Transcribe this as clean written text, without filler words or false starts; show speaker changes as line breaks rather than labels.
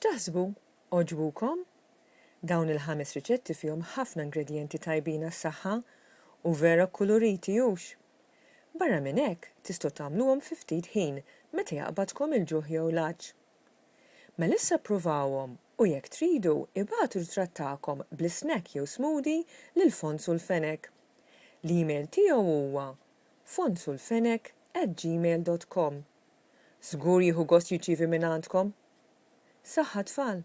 X'taħsbu? Għoġbukom? Dawn il-ħames riċetti fihom ħafna ingredjenti tajbin għas-saħħa u vera kkuluriti hux? Barra minn hekk, tistgħu tagħmluhom fi ftit ħin meta jaqbadkom il-ġuħ jew l-għatx. Mela issa ppruvawhom u jekk tridu ibagħtu ritratt tagħkom bl-isnack jew smoothie lil Fonzu l-Fenek. L-email tiegħu huwa fonzulfenek at gmail dot com. Żgur jieħu gost jirċievi mingħandkom! Saħħa tfal!